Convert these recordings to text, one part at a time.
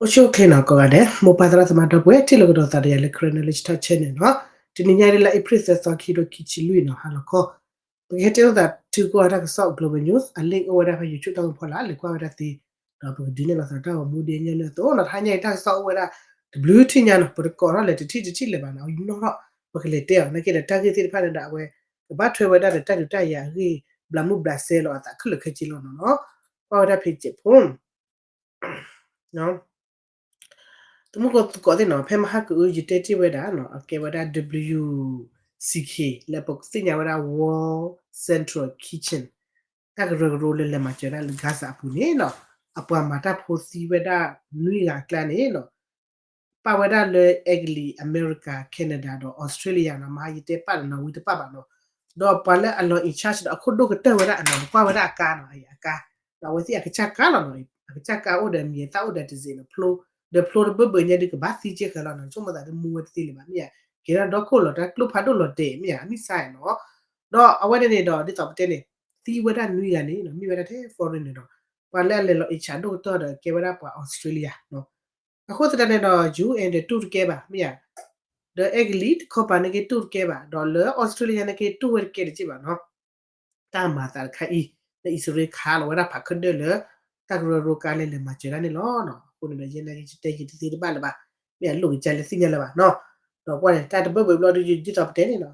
အိၣ်ဆူၣ်အိၣ်ချ့နီၤ ကိးဂၤဒဲး မိၢ်ပၢ်သရၣ်သမါဒီပုၢ်ဝဲၢ် ထံၣ်လိာ်ကဒီးသးဒီးယၤလၢ Karen Knowledge Talk Channel နီၤ. တနံၤညါဒ်လၢ April သၢသီ ခံကထိခံဆံလွံၢ်နီၤ ဟါလီၤခီ ပကဟဲတဲလိာ်သးထုကိးဂၤတၢ်ကစီၣ် Global News အ link အိၣ်ဝဲဒၣ်ဖဲ YouTube တၢ်ကဖီလာ် လဲၤကွၢ်ဝဲဒၣ်သ့, ဒီးပကဒုးနဲၣ်လီၤသးတၢ်ဂီၤမူဒ်အညီလၢအသိးနီၤ. တဟါညါအံၤတၢ်ကစီၣ်အိၣ်ဝဲဒၣ် တဘျုးထံၣ်ညါနီၤ ပတကိးထီၣ်လဲၤတထံၣ်တထံၣ်လၢၤဘၣ်နီၤ အံၤနီၣ်ထီၣ် ပကလဲၤတဲအီၤ နာ်က့ဒီးတၢ်ဂ့ၢ်သ့ၣ်တဖၣ်န့ၣ်ဒီး အဝဲ ကဘၣ်ထွဲဝဲဒၣ်ဒီးတၢ်ဒုးတၢ်ယၤအဂ့ၢ် ဘျးမုၢ်ဘျးစဲလီၤအသးခဲလၢာ်ခဲဆ့လီၤနီၤ. ကွၢ်ဝဲဒၣ်ဖဲ Japan သမူသကိးသ့ၣ်နီၤ ဖဲမဟါကအု ယတဲတ့ၢ်ဝဲဒၣ်နီၤ အကဲဝဲဒၣ် W C K လၢပသ့ၣ်ညါဝဲဒၣ် World Central Kitchen တၢ်ကရၢကရိလၢလဲၤမၤစၢၤဒၣ်လၢ Gaza အပူၤန့ၣ်နီၤ အပှၤမၤတၢ်ဖိသံဝဲဒၣ်နွံဂၤအကျါန့ၣ်နီၤ ပာ်ဝဲဒၣ်လၢအဲကလံး အမဲရကၤ Canada ဒီး Australia နီၤ မဟါယတဲပာ်လၢနီၣ်ဝံၤတပာ်ဘၣ်နီၤ ဒီးပှၤလၢအလီၤ in charge ဒီးအခိၣ်ဒိၣ်ကတၢၢ်ဝဲဒၣ်အနီၤ ကွၢ်ဝဲဒၣ်အကါနီၤ အကါ ဒီးအဝဲသ့ၣ်အကစၢ်ကါလီၤနီၤ အကစၢ်ကါအိၣ်ဒီးမံၤအသၣ်အိၣ်ဒီးတစဲးနီၤ ဖျိ ဒီးဖျိတဘၢဘၢညါဒုးကဘၣ်သံကဲဃဲၤလီၤနီၤ ဆိကမိၣ်သးဒ်မူဝဲတသ့လၢၤဘၣ်မ့ၢ်ဧါ ကဲထီၣ်ဒီခိၣ်လီၤတၢ်ကျိဖးဒိၣ်လီၤတဲာ်မ့ၢ်ဧါ အမံၣ်ဆါနီၤ ဒီးအဝဲန့ၣ်န့ၣ်ဒီးဒ်သိးပတဲန့ၣ် သံဝဲဒၣ်နွံဂၤန့ၣ်နီၤ မ့ၢ်ဝဲဒၣ်ထဲ foreign န့ၣ်ဒီး ပှၤလၢအလဲၤလီၤ in charge ဒိၣ်ကတၢၢ်ဒီးကဲဝဲဒၣ်ပှၤ Australia နီၤ အဃိသတးန့ၣ်ဒီး U N ဒီးတူၢ်တကဲဘၣ်မ့ၢ်ဧါ ဒီးအဲကလံးတခီပၤန့ၣ်က့တူၢ်တကဲဘၣ် ဒီးလၢ Australia န့ၣ်က့တူၢ်ဝဲတကဲတက့ၢ်ဘၣ်နီၤ တၢ်မၤသးတခါအံၤ လၢအံၣ်စရ့လးခးလီၤဝဲဒၣ်ဖးခၢၣ်ဒၢၣ်လၢ တၢ်ကရၢကရိကါလဲၤလဲၤမၤစၢၤတၢ်န့ၣ်လီၤ. အဃိန့ၣ်ဒီး ယဲနာ်က့ယတဲယတသ့တဘၣ်လၢၤဘၣ်, မ့ၢ်အလိၣ်ကစၢ်လၢသ့ၣ်ညါလၢၤဘၣ်နီၤ. ဒီးပှၤန့ၣ် တၢ်တဘၢဘၢဘျီဒ်သိးပတဲန့ၣ်နီၤ.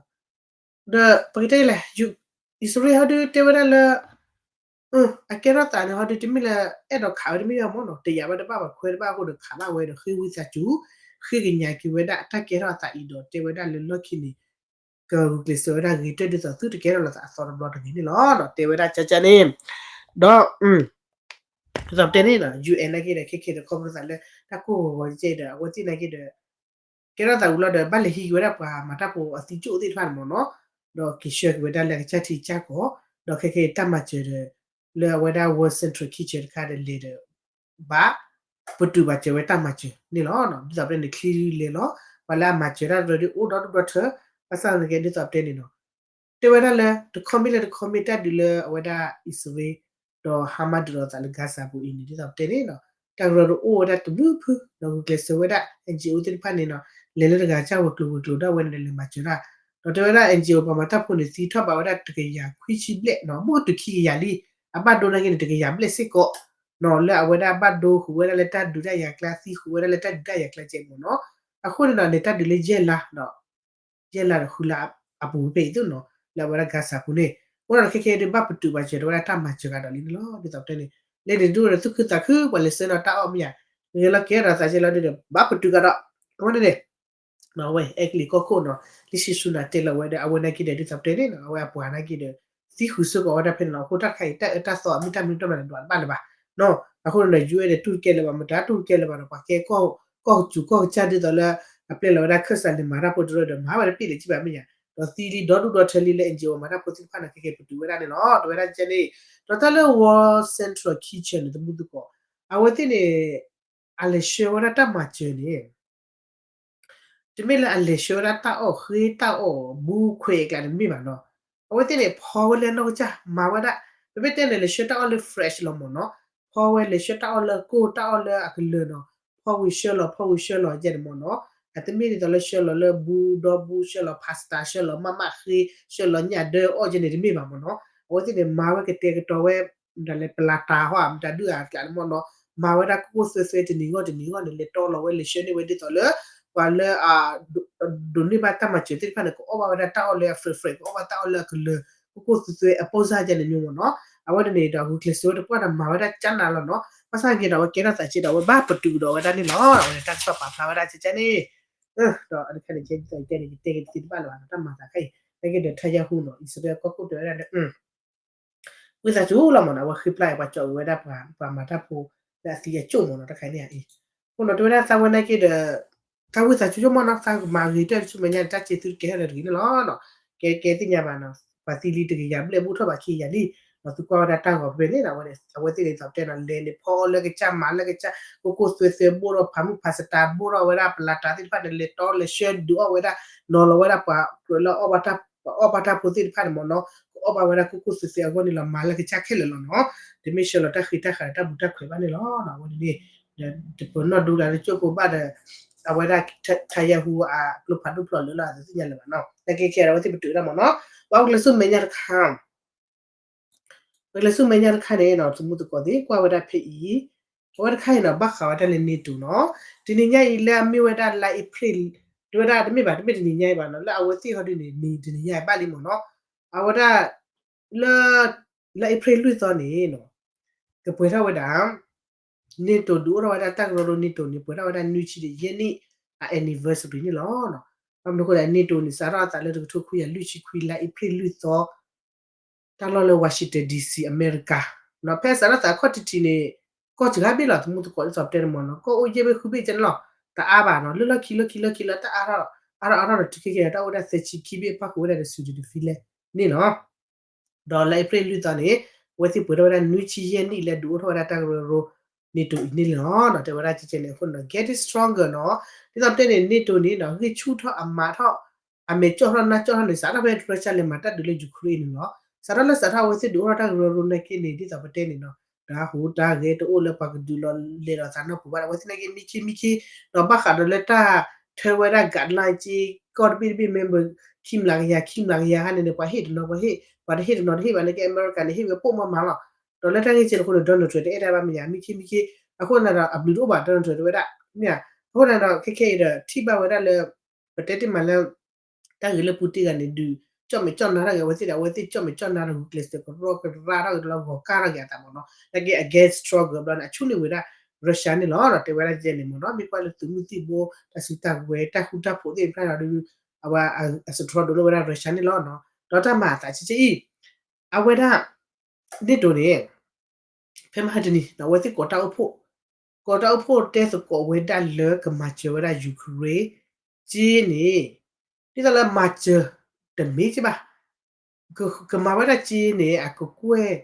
ဒီးပကတဲလဲၣ်, အံၣ်စရ့လးဟီဒုးတဲဝဲဒၣ်လၢ အကဲထီၣ်သးန့ၣ်ဟီဒုး တမ့ၢ်လၢအဲၣ်ဒိးခးဝဲတမ့ၢ်ဘၣ်မ့ၢ်နီၤ, တယာ်ဝဲတဘၣ်ဘၣ်ခွဲတဘၣ်အဃိဒီးခးဘၣ်ဝဲဒီးဃ့ဝံသးစူၤ, ဃ့ကညးက့ၤဝဲဒၣ်အတၢ်ကဲထီၣ်အသးအံၤဒီးတဲဝဲဒၣ်လၢလီၢ်ခံန့ၣ် ကဂုာ်ကျဲးစၢးဝဲဒၣ်ဂ့ၤကတၢၢ်ဒ်သိးသုတကဲထီၣ်လိာ်သးအသီတဘျီတဂ့ၤန့ၣ်လီၤ. တဲဝဲဒၣ်ကကန့ၣ်, ဒီး ဒ်သိးပတဲန့ၣ်နီၤ UN နာ်က့ဒီး ခဲခဲဒီး ခီဖျိသးလၢ တၢ်ကိၢ်ဂီၤဂီၤကဲဒီး အဝဲသ့ၣ်နာ်က့ဒီး ကဲထီၣ်သးဝံၤလီၤဒီး ဘၣ်လဲၤဟံးက့ၤဝဲဒၣ်ပှၤမၤတၢ်ဖိအသံကၠိၣ်သ့ၣ်တဖၣ်န့ၣ်မ့ၢ်နီၤ, ဒီးက့ၤဆှၢက့ၤဝဲဒၣ်လၢအကစၢ်ထံကစၢ်ကီၢ်, ဒီးခဲခဲတၢ်မၤစၢၤဒီး လၢအဝဲဒၣ် World Central Kitchen တခါဒီးလဲၤဒီး ဘၣ်ပတုာ်ဘၣ်စၢၤဝဲတၢ်မၤစၢၤန့ၣ်လီၤ. ဒ်သိးပတဲန့ၣ် ချံလဲၤလီၤ, ပှၤလၢအမၤစၢၤတၢ်တရၢဒုးအိၣ်ဒီဒူၣ်ဒီထၢ, ဘၣ်ဆၣ်သနာ်က့ဒ်သိးပတဲန့ၣ်နီၤ တဲဝဲဒၣ်လၢ တခီမ့ၢ်လၢတခီမ့ၢ်တၢ်ဒုးလၢအဝဲဒၣ်အံၣ်စရ့လး ဒီးဟါမးဒုးလိာ်သးလၢ Gaza ပူၤအံၤန့ၣ် ဒ်သိးပတဲန့ၣ်နီၤ, တၢ်ကရၢကရိအိၣ်ဝဲဒၣ်တဘျုးဖုဒီးဂုာ်ကျဲးစၢးဝဲဒၣ် N G O သ့ၣ်တဖၣ်န့ၣ်နီၤ, လဲၤလၢတဂၤကစၢ်ဝဲၤကျိၤဝဲၤကျိၤဒၣ်ဝဲန့ၣ်ဒီးလဲၤမၤစၢၤတၢ်, ဒီးတဲဝဲဒၣ် N G O ပှၤမၤတၢ်ဖိန့ၣ် သံထီၣ်ဘးဝဲဒၣ်တကယၤခွံဆံဘျဲၣ်နီၤ, မ့ၢ်တုၤခံကယၤလံ, အဘၣ်ဒိနာ်က့န့ၣ် တကယၤဘျဲၣ်စ့ၢ်ကီးနီၤ, လၢအဝဲဒၣ်ဘၣ်ဒိဃုာ်ဝဲဒၣ်လၢတၢ်ဒုးတၢ်ယၤကျါ သံဃုာ်ဝဲဒၣ်လၢတၢ်ဒုးတၢ်ယၤကျါကဲမ့ၢ်နီၤ, အဃိန့ၣ်ဒီးန့ၣ် တၢ်ဒုးလၢယဲၢ်လါဒီး ယဲၢ်လါဒီးဃုလါအပူၤဖဲအံၤသုနီၤ, လၢအဝဲဒၣ် Gaza ပူၤန့ၣ်, အဃိဒီးခဲခဲဒုးဘၣ်ပတုာ်ဘၣ်စၢၤဒီးဝဲဒၣ်တၢ်မၤစၢၤဂၤဒီးလံန့ၣ်လီၤ. ဒ်သိးပတဲန့ၣ် လဲၤဒုးဒိၣ်ဒီးသူၣ်ခုသးခု ပှၤလဲၤဆှၢနီၤတၢ်အီၣ်မ့ၢ်ဧါ, ဂဲၤလီၤကဲဒီးသးကဲလီၤဒုးဒီး ဘၣ်ပတုာ်ကဒီး, အဃိန့ၣ်န့ၣ် အဝဲအဲကလံးကီၢ်ခိၣ်နီၤ လံာ်စံၣ်ဆူနၤတဲလီၤဝဲဒီး အဝဲနာ်က့ဒီးဒ်သိးပတဲန့ၣ်နီၤ အဝဲအပှၤနာ်က့ဒီး သံဃုာ်စ့ၢ်ကီးဝဲဒၣ်ဖဲန့ၣ်လီၤ. အဃိတၢ်တခါအံၤ တၢ်အၢတၢ်သီအမ့ၢ်တၢ်မနုၤတၢ်မနုၤဒွးတဘၣ်လၢၤဘၣ်နီၤ, အဃိန့ၣ်ဒီး UN ဒီးတူၢ်တကဲလၢၤဘၣ် မတၤတူၢ်တကဲလၢၤဘၣ်ဒီး ပှၤကဲကီၢ်ကစူၤကီၢ်ကစၢ်ဒ်သိးလၢ အပျဲလီၤဝဲဒၣ်ခၢၣ်စးလဲၤမၤတၢ်ဖိတရၢဒီး မၤဝဲတပ့ၢ်လၢၤကံဘၣ်မ့ၢ်ဧါ, ဒီးသံလံဒီဒူၣ်ဒီထၢလံလၢ N G O မၤတၢ်ဖိသ့ၣ်တဖၣ်န့ၣ် ခဲခဲပတုာ်ဝဲဒၣ်န့ၣ်လီၤ. တဲဝဲဒၣ်ကဲန့ၣ်, ဒီးတၢ်လၢ World Central Kitchen န့ၣ် သမူသကိး အဝဲသ့ၣ်န့ၣ် အလဲၤဆှၢဝဲဒၣ်တၢ်မၤစၢၤန့ၣ် တမ့ၢ်လၢအလဲၤဆှၢဝဲဒၣ်တၢ်အီၣ်ဃ့တၢ်အီၣ်ဘူးခွဲးအကျါန့ၣ်တမ့ၢ်ဘၣ်နီၤ, အဝဲသ့ၣ်န့ၣ် ဖီဝဲလၢနီၢ်ကစၢ် မၤဝဲဒၣ်, ပမ့ၢ်တဲန့ၣ် လဲၤဆှၢတၢ်အီၣ်လၢ fresh လီၤမ့ၢ်နီၤ, ဖီဝဲလဲၤဆှၢတၢ်အီၣ်လၢကိၢ်တၢ်အီၣ်လၢအကလၢၤနီၤ, ဖီဝံၤဆှၢလီၤ ဖီဝံၤဆှၢလီၤယဲန့ၣ်မ့ၢ်နီၤ, အတမ့ၢ်ဒ်သိးလၢဆှၢလီၤလၢဘူးဒီဘူး ဆှၢလီၤ pasta ဆှၢလီၤမးမးဃ့ ဆှၢလီၤညၣ်ဒၢအီၣ်ယဲန့ၣ်တမ့ၢ်ဘၣ်မ့ၢ်နီၤ, အဝဲသ့ၣ်န့ၣ် မၤဝဲကတဲာ်ကတီၤဝဲ မတၤလဲၣ် ပလၤတၤဟီ မတၤဒုးအကျါန့ၣ်မ့ၢ်နီၤ, မၤဝဲဒၣ်ကိၢ်ကိၢ်သွဲသွဲတနံၤဂီၢ်တနံၤဂီၢ်န့ၣ် လဲၤတီလီၤဝဲလဲၤဆှၢန့ၢ်ဝဲဒ်သိးလၢ ပှၤလၢ ဒိးန့ၢ်ဘၣ်တၢ်မၤစၢၤသ့ၣ်တဖၣ်န့ၣ် ကအီၣ်ဘၣ်ဝဲဒၣ်တၢ်အီၣ်လၢအ fresh fresh ကအီၣ်ဘၣ်တၢ်အီၣ်လၢအကလၢၤ ကိၢ်ကိၢ်သွဲသွဲ အပိၢ်စၢ်ယဲန့ၣ်မ့ၢ်နီၤ, အဝဲန့ၣ်န့ၣ်ဒီး ဂုာ်ကျဲးစၢးဝဲတပှၢ်ဒီးမၤဝဲဒၣ်ကၢနၤလီၤနီၤ, ဘၣ်ဆၣ်က့ၤဒီးအဝဲကဲထီၣ်သးစ့ဒီး အဝဲဘၣ်ပတုာ်ကဒီးဝဲဒၣ်န့ၣ်လီၤ, အဝဲန့ၣ်တၢ်ကစီၣ်ပာ်ဖျါဝဲဒၣ်ကကန့ၣ်, ဒီးအတခါန့ၣ် ကဲဒ်သိးယတဲန့ၣ် ယတဲက့ၤတသ့တဘၣ်လၢၤဘၣ်နီၤ, တၢ်မၤသးခဲအံၤ နာ်က့ဒီး Netanyahu နီၤ အံၣ်စရ့လးကီၢ်ခိၣ်တဲဝဲဒၣ်လၢ ဝံသးစူၤလီၤမ့ၢ်နီၤ, အဝဲဃ့ပျၢ်အံၤ ပှၤကၠီၣ်အုးဝဲဒၣ်ပှၤမၤတၢ်ဖိ လၢအသံအကၠိၣ်မ့ၢ်နီၤ, တခါန့ၣ်အံၤ, အဃိနီၤ တဲဝဲဒၣ်သးဝဲနာ်က့ဒီး သးဝံသးစူၤဆိကမိၣ်နီၤ, သးကမၤဂ့ၤတၢ်ဆူမဲာ်ညါန့ၣ် တၢ်စ့သုတကဲထီၣ်လၢၤတဂ့ၤန့ၣ်လီၤ, ကဲကဲသ့ၣ်ညါဘၣ်နီၤ, ပှၤသံလံတကယၤဘျဲၣ်ဘူးထီၣ်ဘးခံကယၤလံ, ဒီးသုကွၢ်ဝဲဒၣ်တၢ်ဂီၤဖဲန့ၣ် အဝဲသ့ၣ်ဒ်သိးပတဲနီၤ လဲၤန့ၣ်ဖီအီၣ်လၢကစၢ်မၤလၢကစၢ် ကိၢ်ကိၢ်သွဲသွဲဘိၣ်ထီၣ် ဖးမုၢ်ဖးစတၤဘိၣ်ထီၣ်ဝဲဒၣ် ပလၤတၤသ့ၣ်တဖၣ်န့ၣ် လဲၤတီလဲၤဆှၢဒုးအီၣ်ဝဲဒၣ် နီၤလီၤဝဲဒၣ်ပှၤကြၢးလၢအီၣ်ဘၣ်တၢ်ဖိသ့ၣ်တဖၣ်န့ၣ်မ့ၢ်နီၤ, ကအီၣ်ဘၣ်ဝဲဒၣ်ကိၢ်ကိၢ်သွဲသွဲအဂီၢ်န့ၣ်လီၤ, မၤလၢကစၢ်ခဲလၢာ်လီၤနီၤ, တမ့ၢ်ဆှၢလီၤတၢ်ဃ့တၢ်ဃးဒီးတၢ်ဘူးတၢ်ခွဲးဘၣ်န့ၣ်လီၤ, အဝဲန့ၣ်န့ၣ် တပနီၣ်ဒူလၢကၠိဖိဘၣ်ဒီး အဝဲဒၣ် Netanyahu အကျိဖးဒိၣ်ဖျိးလၢာ်လီၤ အတသ့ၣ်ညါလၢၤဘၣ်နီၤ. နာ်က့ခဲအံၤဒီး အဝဲသ့ၣ်ပတုာ်ဝဲဒၣ်မ့ၢ်နီၤ. ဘၣ်ပကလဲၤဆူမဲာ်ညါတခါ ပကလဲၤဆူမဲာ်ညါတခါန့ၣ်နီၤ သမူသကိးသ့ၣ် ကွၢ်ဝဲဒၣ်ဖဲအံၤ, အဝဲတခါအံၤနီၤ ဘၣ်ဃးဝဲဒၣ်လၢ NATO နီၤ. တနံၤညါအံၤလၢအမ့ၢ်ဝဲဒၣ်လါအ့ဖြ့ၣ်, တဝဲဒၣ်တမ့ၢ်ဘၣ် တမ့ၢ်တနံၤညါအံၤဘၣ်နီၤ လၢအဝဲသ့ၣ်ဟီဒုန့ၣ် နံၤတနံၤညါအံၤဘၣ်လံမ့ၢ်နီၤ. အဝဲဒၣ် လၢ လါအ့ဖြ့ၣ်လွံၢ်သီန့ၣ်နီၤ ကပှဲၤထီၣ်ဝဲဒၣ် NATO ဒုးအိၣ်ထီၣ်ဝဲဒၣ်တၢ်ကရၢကရိ NATO န့ၣ် ပှဲၤထီၣ်ဝဲဒၣ်နွံဆံဒီးယဲၢ်နံၣ် အ anniversary န့ၣ်လီၤ. ဘၣ်မနုၤအဃိလဲၣ် NATO န့ၣ် စးထီၣ်အသးလၢတကထိခွံကယၤလွံၢ်ဆံခွံ လါအ့ဖြ့ၣ်လွံၢ်သီ တၢ်လီၢ်လၢ Washington D C အမဲရကၤ, ဖဲစးထီၣ်သးခီၣ်ထံးထံးန့ၣ် ကီၢ်စှၤဘ့ၣ်လီၤ သမူသကိးဒ်သိးပတဲန့ၣ်မ့ၢ်နီၤ, ကီၢ်အိၣ်ယဲၢ်ဘ့ၣ်ဃုဘ့ၣ်ကဲန့ၣ်လီၤ. တအါဘၣ်နီၤ လၢလီၢ်ခံလီၢ်ခံလီၢ်ခံလၢတၢ်အါထီၣ် အါထီၣ်အါထီၣ်ဒီးတုၤခဲကနံၣ်အံၤ တၢ်အိၣ်ဝဲဒၣ်သၢဆံခံဘ့ၣ် ပၣ်ဃုာ်ဝဲဒၣ်ဒီး Sweden ဒီး Finland န့ၣ်လီၤ. ဒီးလါအ့ဖြ့ၣ်လွံၢ်သီန့ၣ် အဝဲသ့ၣ်ပှဲၤထီၣ်ဝဲဒၣ်နွံဆံယဲၢ်နံၣ်လၢဒုးအိၣ်ထီၣ်ဝဲဒၣ်တၢ်ကရၢကရိ NATO အံၤန့ၣ်လီၤ. ဒီးတဲဝဲဒၣ်ကဲကဲန့ၣ်အဃိန့ၣ်ဒီး getting stronger နီၤ, ဒ်သိးပတဲန့ၣ် NATO န့ၣ်နီၤ ဂံၢ်ဆူၣ်ထီၣ်အမၤထီၣ် အမဲာ်ကၠီၣ်ထီၣ်နါကၠီၣ်ထီၣ်န့ၣ် စးထီၣ်ဖဲ Russia လဲၤမၤတၢ်ဒုးလၢ Ukraine န့ၣ်လီၤ. စးထီၣ်လၢစးထီၣ်အဝဲသ့ၣ်ဒုးအိၣ်ထီၣ်တၢ်ကရၢကရိနာ်က့န့ၣ် ဒ်သိးပတဲန့ၣ်နီၤ တၢ်ဟူးတၢ်ဂဲၤတအိၣ်လၢပှၤကဒုးလီၤလဲၤဒီးသးနီၢ်ပူၤဘၣ်ဒီး အဝဲသ့ၣ်နာ်က့မံခ့မံခ့ ဒီးဘၣ်ဃးဒီးလၢတၢ်ထၢဝဲဒၣ် guideline က့ ကီၢ်တဘ့ၣ်တဘ့ၣ် member ခံမျးကယၤ ခံမျးကယၤခါန့ၣ်န့ၣ် ပှၤဟ့ၣ်တနီၤ ပှၤဟ့ၣ် ပှၤတဟ့ၣ်တနီၤတဟ့ၣ်ဘၣ်နာ်က့ အမဲရကၤန့ၣ် ဟ့ၣ်ဝဲပိာ်မးမးလီၤ. ဒီးလၢတၢ်ဂ့ၢ်ကဲတခီန့ၣ် Donald Trump တအဲၣ်ဒိးဘၣ်မ့ၢ်ဧါ မံခ့မံခ့ အဃိန့ၣ်ဒီး အဘျုးတအိၣ်ဘၣ် Donald Trump တဝဲဒၣ် မ့ၢ်ဧါ. အဃိန့ၣ်ဒီး ခဲခဲအံၤဒီး ထံၣ်ဘၣ်ဝဲဒၣ်လၢ ပတဲတ့ၢ်မးလၢ တၢ်ဂ့ၢ်လၢ Putin တဂၤန့ၣ် ဒုး ကၠီၣ်မဲာ်ကၠီၣ်နါထီၣ်က့ၤ အဝဲသ့ၣ်ဒီး အဝဲသ့ၣ်ကၠီၣ်မဲာ်ကၠီၣ်နါဒီး ဂုာ်ကျဲးစၢးကရီကရါထီၣ်က့ၤတဘျီ ဂီၤကၢ်ထီၣ်က့ၤအသးမ့ၢ်နီၤ နာ်က့ အ getting stronger ဘျီန့ၣ် အဆူၣ်န့ၢ်ဝဲဒၣ် Russia န့ၣ်လီၤ. ဒီးတဲဝဲဒၣ်ကဲန့ၣ်မ့ၢ်နီၤ မ့ၢ်ကွၢ်လၢသုးမုၢ်သံၣ်ဘိ တၢ်စုတၢ်ကဝဲၤ တၢ်ဃူတၢ်ဖိးသ့ၣ်တဖၣ်ဒီး အဝဲအစထြီဒိးလၢဝဲဒၣ် Russia န့ၣ်လီၤ. ဒီးတၢ်မၤအသးကဲကဲအံၤ အဝဲဒၣ် NATO န့ၣ် ဖဲမဟါတနံၤ အဝဲသ့ၣ်ကိးတၢ်အိၣ်ဖှိၣ် ကိးတၢ်အိၣ်ဖှိၣ်တဲသကိးဝဲဒၣ်လၢကမၤစၢၤဝဲဒၣ် Ukraine က့န့ၣ် ဒ်သိးလၢမၤစၢၤ တမ့ၢ်က့ဘၣ် ကမၤဝဲဒၣ်က့န့ၣ် အကကွဲၢ်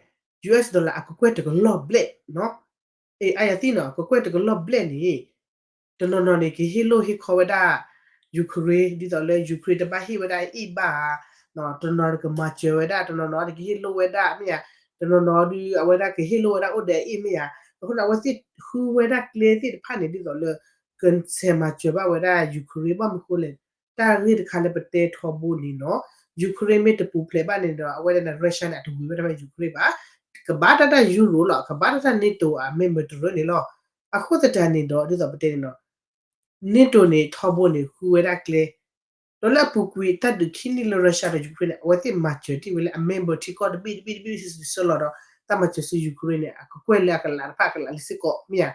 US dollar အကကွဲၢ်တကလီၢ်ဘျဲၣ်နီၤ. အ့ အါယၤသံနီၤ အကကွဲၢ်တကလီၢ်ဘျဲၣ်န့ၣ် တနီၤနီၤန့ၣ် ကဟ့ၣ်လိၣ်ဟ့ၣ်ခီဝဲဒၣ် Ukraine ဒ်သိးလၢ Ukraine တဘၣ်ဟ့ၣ်ဝဲဒၣ်အအ့ၣ်ဘၣ်ဧါ, တနီၤကမၤစၢၤဝဲဒၣ် တနီၤနီၤကဟ့ၣ်လိၣ်ဝဲဒၣ်မ့ၢ်ဧါ, တနီၤနီၤဒုး အဝဲဒၣ်ကဟ့ၣ်လိၣ်ဝဲဒၣ်အိၣ်ဒီးအအ့ၣ်မ့ၢ်ဧါ, အဃိန့ၣ် အဝဲသ့ၣ်ဃုဝဲဒၣ်ကျဲသ့ၣ်တဖၣ်န့ၣ် ဒ်သိးလၢ ကဆဲးမၤစၢၤဘၣ်ဝဲဒၣ် Ukraine ဘၣ်မနုၤဃိလဲၣ်, တၢ်ဂ့ၢ်တခါလၢပတဲထီဘိန့ၣ်နီၤ, Ukraine မ့ၢ်တပူၤဖျဲးဘၣ်န့ၣ်ဒီး အဝဲဒၣ်န့ၣ် Russia န့ၣ် အတဝံၤဝဲဒၣ်ဖဲ Ukraine ဘၣ်, ကဘၣ်တၢ်တၢ် Euro လီၤ, ကဘၣ်တၢ်တၢ် NATO အ member တရၢန့ၣ်လီၤ. အဃိသတးန့ၣ်ဒီး ဒ်သိးပတဲန့ၣ်နီၤ NATO န့ၣ် ထီဘိန့ၣ် ဃုဝဲဒၣ်ကျဲ, ဒီးလၢအပူၤကွံာ်တၢ်ဒုးခံနံၣ်လၢ Russia ဒီး Ukraine န့ၣ် အဝဲသ့ၣ်မၤစၢၤတ့ၢ်ဝဲလၢအ member ထံကီၢ်တဘ့ၣ်တဘ့ၣ်တဘ့ၣ်ဆၢလီၤဒီး တၢ်မၤစၢၤဆူ Ukraine န့ၣ် အကကွဲၢ်လၢအကလးတဖၣ်အကလးလံစ့ၢ်ကီးမ့ၢ်ဧါ.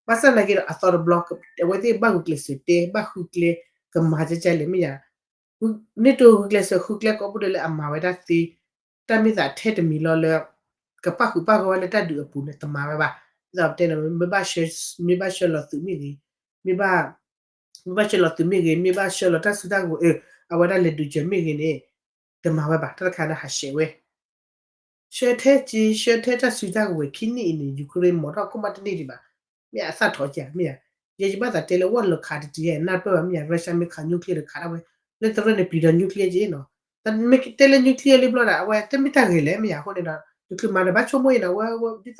ဘၣ်ဆၣ်သနာ်က့ဒီးအသီတဘျီ အဝဲသ့ၣ်ဘၣ်ဂုာ်ကျဲးစၢးတဲ ဘၣ်ဃုကျဲ ကမၤကဲကဲလဲၣ်မ့ၢ်ဧါ. NATO ဂုာ်ကျဲးစၢးဃုကျဲကိးပူၤဒဲးလၢအမၤဝဲဒၣ်သ့ တၢ်မ့ၢ်သးထဲတမံၤလီၤလၢ ကပၣ်ဃုာ်ပၣ်ဂီၤဝဲလၢတၢ်ဒုးအပူၤန့ၣ် တမၤဝဲဘၣ်. ဒ်သိးပတဲန့ၣ် မ့ၢ်ဘၣ်ဆှၢလီၤသုးမ့ၢ်ဂ့ၤ, မ့ၢ်ဘၣ် မ့ၢ်ဘၣ်ဆှၢလီၤသုးမ့ၢ်ဂ့ၤ, မ့ၢ်ဘၣ်ဆှၢလီၤတၢ်စုတၢ်ကဝဲၤ အဝဲဒၣ်လဲၤဒုးစၢၤမ့ၢ်ဂ့ၤန့ၣ် တမၤဝဲဘၣ်. တၢ်တခါန့ၣ်ဟးဆှဲးဝဲ ဆှၢထဲက့ ဆှၢထဲတၢ်စုတၢ်ကဝဲၤခံနံၣ်အံၤန့ၣ် Ukraine မၤထီၣ်ခိၣ်မးတန့ၢ်ဒံးဘၣ်. မ့ၢ်အသၣ်ထီၣ်က့မ့ၢ်ဧါ. ယဲယဘၣ်သးတဲလၢဝဲလီၤခးတတံၤယဲ နၢ်ပၢၢ်ဘၣ်မ့ၢ်ဧါ. Russia မ့ၢ်ခး nuclear ဒီးခးဒၣ်ဝဲ လၢတရၢန့ၣ် ပျံၤဒီး nuclear က့နီၤ. တမ့ၢ်တဲလၢ nuclear လံဘျီဒီး အဝဲတမ့ၢ်တၢ်ဂ့ၤလဲၣ်မ့ၢ်ဧါ. အဃိန့ၣ်ဒီး တချုးမၤဒီးဘၣ်ဆိကမိၣ်အံၤနီၤ ဝဲဒ်သိး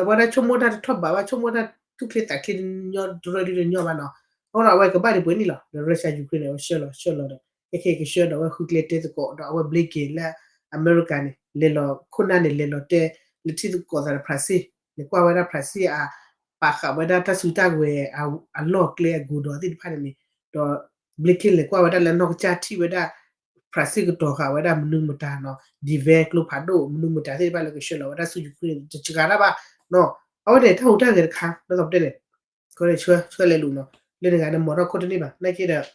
အဝဲဒၣ်ဆိကမိၣ်တၢ်တထီၣ်ဘးဘၣ် ဆိကမိၣ်တၢ်သူၣ်ချ့သးချ့ညီတရၢဒ်တညီဘၣ်နီၤ. အဃိဒီးအဝဲကဘၣ်ဒံးပှဲၤနံၣ်လီၤ ဒီး Russia Ukraine န့ၣ် အဝဲဆှၢလီၤဆှၢလီၤဒီး ခဲခဲကဆှၢဒီးအဝဲဃုကျဲတဲသကိးဒီးအဝဲ Blinken လၢအမဲရကၤန့ၣ် လဲၤလီၤခိၣ်နၢ်န့ၣ် လဲၤလီၤတဲ လဲၤထံၣ်သကိးသးဒီး France န့ၣ် ကွၢ်ဝဲဒၣ် France အ ပာ်ဃာ်ဝဲဒၣ်တၢ်စုတၢ်ကဝဲၤ အလီၢ်ကျဲအကိဒီးသ့ၣ်တဖၣ်န့ၣ်န့ၣ် ဒီး Blinken လဲၤကွၢ်ဝဲဒၣ်လၢနီၢ်ကစၢ်ထံၣ်ဝဲဒၣ် France ကတီၤဃာ်ဝဲဒၣ်မနုၤမတၤနီၤ defense ကျိဖးဒိၣ်မနုၤမတၤသ့ၣ်တဖၣ်လၢကဆှၢလီၤဝဲဒၣ်ဆူ Ukraine တစှၤတၢ်ဘၣ်နီၤ. အဝဲန့ၣ်တၢ်ဟူးတၢ်ဂဲၤတခါ ဒ်သိးပတဲန့ၣ် ကဆှၢဆှၢလဲၤလူၤနီၤ လၢနဂၤန့ၣ်မၤထီၣ်ခိၣ်တန့ၢ်ဘၣ် နာ်က့ဒီး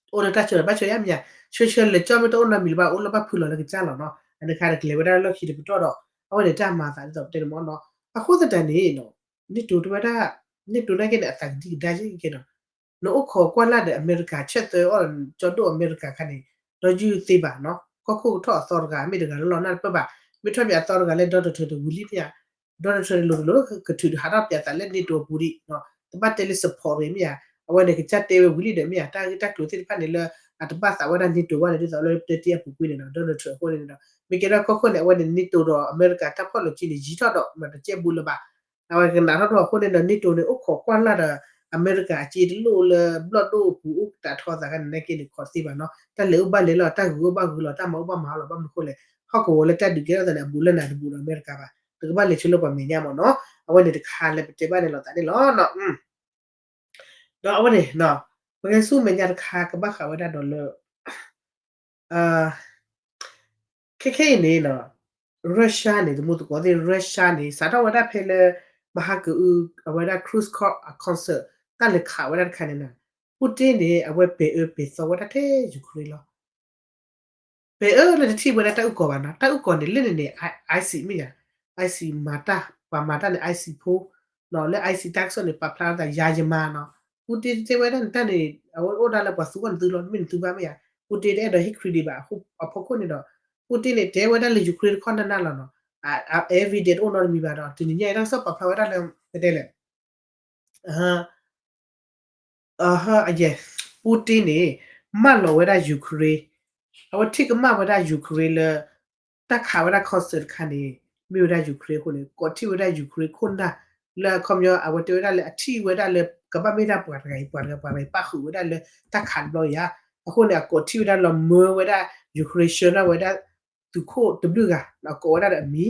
အိၣ်လၢတၢ်ဆှၢလီၤဘၣ်ဆှၢယါမ့ၢ်ဧါ ဆှၢဆှၢလဲၤကၠီမ့ၢ်တအိၣ်နီတမံၤလၢၤဘၣ် အိၣ်လၢဘၣ်ဖုလီၤလၢကစၢ်လီၤနီၤ အန့ၣ်တခါဒီးကလဲၤဝဲဒၣ်လၢလီၢ်ခံတပတီၢ်ဒီး အဝဲန့ၣ်တၢ်မၤအသးဒ်သိးပတဲန့ၣ်မ့ၢ်နီၤ. အဃိသတးန့ၣ်နီၤ NATO တဝဲဒၣ် NATO နာ်က့န့ၣ် အသးကဒံကဒါယဲၢ်က့နီၤ နအိၣ်ခိးကွၢ်လၢ်ဒီးအမဲရကၤ ဆဲးသၢအီၣ်ကၠီဒိၣ်အမဲရကၤခါန့ၣ် ဒီးယုၢ်သ့ဘၣ်နီၤ ကီၢ်ခိၣ်ကထီၣ်အသီတဂၤ မ့ၢ်တဂၤလၢလီၤနၢ်တပၢၢ်ဘၣ် မ့ၢ်ထီၣ်ပၠးအသီတဂၤလၢ Donald Trump တဝံၤလံမ့ၢ်ဧါ Donald Trump တလိၤလိၤ ကထုးဟးထီၣ်ပၠးသးလၢ NATO အပူၤဒံး တဘၣ်တဲလၢ support မ့ၢ်ဧါ အဝဲန့ၣ်ကစၢ်တဲဝဲဝံၤလံဒီးမ့ၢ်ဧါ တၢ်ဂ့ၢ်တၢ်ကျိၤသ့ၣ်တဖၣ်န့ၣ်လၢ အတဘၣ်သးဝဲဒၣ် NATO ဘၣ်န့ၣ် ဒ်သိးလၢပတဲတ့ၢ်အပူၤကွံာ်န့ၣ်ဒီး Donald Trump အဃိန့ၣ်ဒီး မ့ၢ်ကဲထီၣ်ကီၢ်ခိၣ်န့ၣ် အဝဲန့ၣ် NATO ဒီးအမဲရကၤတၢ်ဖီၣ်လိာ်က့န့ၣ် ယံၤထီၣ်ဒီးမၤတကဲဘူးလၢၤဘၣ် အဝဲကနးထီၣ်ထီၣ်အဃိန့ၣ်ဒီး NATO န့ၣ် အိၣ်ခိးကွၢ်လၢ်ဒီး အမဲရကၤအစ့တလိၣ်လၢဘျီၣ်ဒိၣ်အပူၤအိၣ်ကတးထီသးခါန့ၣ် နာ်က့န့ၣ် ခိးတသ့ဘၣ်နီၤ. တၢ်လဲၤအိၣ်ဘၣ်လဲၤလီၤ တၢ်ဂုၤအိၣ်ဘၣ်ဂုၤလီၤ တၢ်မၤအိၣ်ဘၣ်မၤလီၤ ဘၣ်မနုၤအဃိလဲၣ် ဟီၣ်ကဝီၤလၢတၢ်ဒုးကဲထီၣ်သးန့ၣ် အဘူးလၢနၤတဘူးဒီးအမဲရကၤဘၣ် တကဘၣ်လဲၤဆှၢလၢပှၤမဲာ်ညါမ့ၢ်နီၤ. အဝဲန့ၣ်တခါလၢပတဲဘၣ်န့ၣ်လိာ်သးန့ၣ်လီၤ. ဒီးအဝဲန့ၣ် ပကဲဆူမဲာ်ညါတခါ ကဘၣ်ဃးဝဲဒၣ်ဒီးလၢ ခဲခဲအံၤန့ၣ် Russia န့ၣ် တမူသကိးသ့ၣ် Russia န့ၣ် စးထီၣ်ဝဲဒၣ်ဖဲလၢ မဟါကအု အဝဲဒၣ် Khrushchev အ concert တၢ်လဲၤခးဝဲဒၣ်တခါန့ၣ်နီၤ Putin န့ၣ် အဝဲပဲာ်အၢပဲာ်သီဝဲဒၣ်ထဲ Ukraine လီၤ. ပဲာ်အၢလၢတထံၣ်ဝဲဒၣ်တၢ်အုၣ်ကီၤဘၣ်နီၤ တၢ်အုၣ်ကီၤန့ၣ် လၢန့ၣ်န့ၣ် ISIS မ့ၢ်ယၤ ISIS မၤတၢ် ပှၤမၤတၢ်န့ၣ် ISIS ဖိ လၢ ISIS တၢ်ကစီၣ်န့ၣ် ပာ်ဖျါထီၣ်သးယၤယမၤနီၤ Putin တဲဝဲဒၣ်န့ၣ် တၢ်န့ၣ် အဝဲအိၣ်ဒၣ်လၢပှၤသူအီၤနသုလီၤ တမ့ၢ်နသုဘၣ်မ့ၢ်ယၤ Putin တအဲၣ်ဒိးဟ့ၣ် credit ဘၣ် အဖီခိၣ်န့ၣ်ဒီး Putin န့ၣ် တဲဝဲဒၣ်လၢ Ukraine တခီနၢ်နၢ်လီၤနီၤ evidence တအိၣ်နီတမံၤဘၣ်ဒီး တနံၤညါအံၤတၢ်ကစီၣ်ပာ်ဖျါဝဲဒၣ်လၢ ပတဲလဲၣ် အဟ Putin န့ၣ် မၢလီၤဝဲဒၣ် Ukraine အဝဲထံၣ်ကမၣ်ဝဲဒၣ် Ukraine လၢ တၢ်ခးဝဲဒၣ် concert တခါန့ၣ် မ့ၢ်ဝဲဒၣ် Ukraine အဃိန့ၣ် ကိးထီၣ်ဝဲဒၣ် Ukraine ခိၣ်နၢ် လၢအခီပညီ အဝဲတဲဝဲဒၣ်လၢအထံၣ်ဝဲဒၣ်လၢ ကဘၣ်မ့ၢ်ဒၣ်ပှၤတဂၤအံၤ ပှၤတဂၤ ပှၤတဂၤအံၤပၣ်ဃုာ်ဝဲဒၣ်လၢတၢ်ခးတဘျီအံၤဧါ အဃိန့ၣ် အကိးထီၣ်ဝဲဒၣ်လီၤမၢဝဲဒၣ် Ukraine ဆှၢထီၣ်ဝဲဒၣ် သုးခိၣ်တဘျုးဂၤ အကိးဝဲဒၣ်ဒီးအမံၤ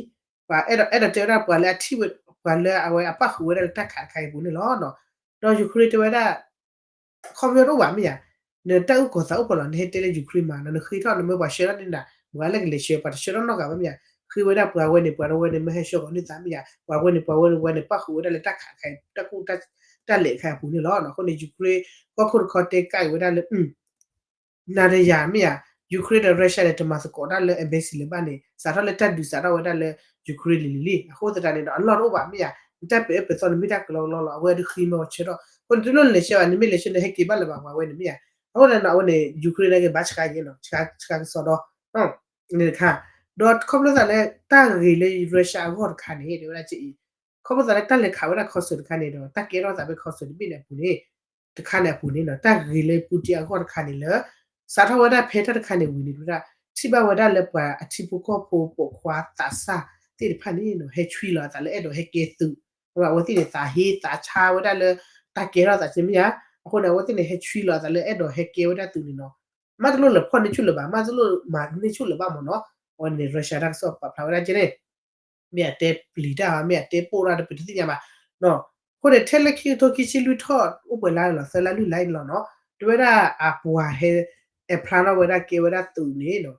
ပှၤအဲၣ်ဒိး အဲၣ်ဒိးတဲဝဲဒၣ်ပှၤလၢအထံၣ်ဝဲ ပှၤလၢအဝဲအပၣ်ဃုာ်ဝဲဒၣ်လၢတၢ်ခးတခါအံၤအပူၤန့ၣ်လီၤ. ဒီး Ukraine တဲဝဲဒၣ် ခီပညီတအိၣ်ဘၣ်မ့ၢ်ဧါ, နတၢ်အုၣ်ကီၤသးအိၣ်ဖီလာ် နဟဲတဲလၢ Ukraine မး နဃ့ထီၣ်နမၢပှၤဆှၢထီၣ်န့ၢ်နၤ ပှၤလၢကလဲၤဆှၢ ပှၤတဆှၢထီၣ်နီတဂၤဘၣ်မ့ၢ်ဧါ, ဃ့ဝဲဒၣ်ပှၤဝဲန့ၣ် ပှၤဝဲန့ၣ်မၢဟဲဆှၢဂီၤန့ၢ်သးမ့ၢ်ဧါ, ပှၤဝဲန့ၣ် ပှၤဝဲန့ၣ် ပှၤဝဲန့ၣ်ပၣ်ဃုာ်ဝဲဒၣ်လၢတၢ်ခးတခါအံၤ တၢ်ကူၣ်တၢ်လဲာ်တခါအံၤအပူၤန့ၣ်လီၤ. အဃိန့ၣ် Ukraine ကီၢ်ခိၣ်တခီတဲကၣ်အံၤဝဲဒၣ်လၢ နၤဒီးယၤမ့ၢ်ဧါ, Ukraine ဒီး Russia န့ၣ် တမၤသကိးတၢ်လၢ embassy လၢၤဘၣ်န့ၣ် စးထီၣ်လၢတၢ်ဒုးစးထီၣ်ဝဲဒၣ်လၢ Ukraine လံၤလံၤလံ, အဃိသတးန့ၣ်ဒီး အလီၢ်တအိၣ်ဘၣ်မ့ၢ်ဧါ, နတၢ်ပဲာ်အၢပဲာ်သီန့ၣ်မ့ၢ်တၢ်ကလီကလီလီၤ, အဝဲဒုးဃ့မၢပှၤဆှၢထီၣ်, အဃိန့ၣ် တလိၣ်နလဲၤဆှၢဘၣ်, နမ့ၢ်လဲၤဆှၢန့ၣ် ဟဲက့ၤဘၣ်လၢၤဘၣ် ပှၤဝဲန့ၣ်မ့ၢ်ဧါ, အဃိန့ၣ်ဒီး အဝဲန့ၣ် Ukraine န့ၣ်က့ၤဘၣ်ဆှးယဲၢ်နီၤ, ဆှးကစီဒီ န့ၣ်တခါ, ဒီးခီဖျိသးလၢတၢ်ဂ့ၤလၢ Russia အဂီၢ်တခါန့ၣ် တဲဝဲဒၣ်က့အံၤ, ခီဖျိသးလၢတၢ်လဲၤခးဝဲဒၣ် concert တခါန့ၣ်ဒီး တၢ်ကဲထီၣ်သးဖဲ concert တဘ့ၣ်န့ၣ်အပူၤန့ၣ် တခါန့ၣ်အပူၤန့ၣ်နီၤ, တၢ်ဂ့ၤလၢ Putin အဂီၢ်တခါန့ၣ်လၢ စးထီၣ်ဝဲဒၣ်ဖဲတၢ်တခါန့ၣ်ဝံၤန့ၣ် တဲဝဲဒၣ် ထံၣ်ဘၣ်ဝဲဒၣ်လၢပှၤအထံဖိကီၢ်ဖိပိာ်ခွါသးစၢ်သ့ၣ်တဖၣ်န့ၣ်နီၤ ဟဲဆွံလီၤအသးလၢအဲၣ်ဒိးဟဲကဲသုး, အဝဲသ့ၣ်န့ၣ် သးဟ့သးဆါဝဲဒၣ်လၢ တၢ်ကဲထီၣ်သးကဲမ့ၢ်ဧါ, အဃိန့ၣ် အဝဲသ့ၣ်န့ၣ် ဟဲဆွံလီၤအသးလၢအဲၣ်ဒိးဟဲကဲဝဲဒၣ်သုးန့ၣ်နီၤ, မ့ၢ်တလိၣ်လဲၤဖီၣ်န့ၢ်ဆူၣ်လၢၤဘၣ်, မ့ၢ်တလိၣ်မၤန့ၢ်ဆူၣ်လၢၤဘၣ်မ့ၢ်နီၤ, အဝဲန့ၣ် Russia တၢ်ကစီၣ်ပာ်ဖျါဝဲဒၣ်ကဲန့ၣ် မ့ၢ်အတဲပျံၤတၢ်ဧါ, မ့ၢ်အတဲပိၢ်တၢ်ဒီး ပတသ့ၣ်ညါဘၣ်. အဃိန့ၣ် ထဲလၢခံကထိခံဆံလွံၢ်ထီၣ် အိၣ်ပှဲၤလါလီၤ, သၢလါလွံၢ်လါအံၤလီၤနီၤ, တဲဝဲဒၣ်အပှၤဟဲ apply ထီၣ်ဝဲဒၣ်ကဲဝဲဒၣ်သုးန့ၣ်နီၤ,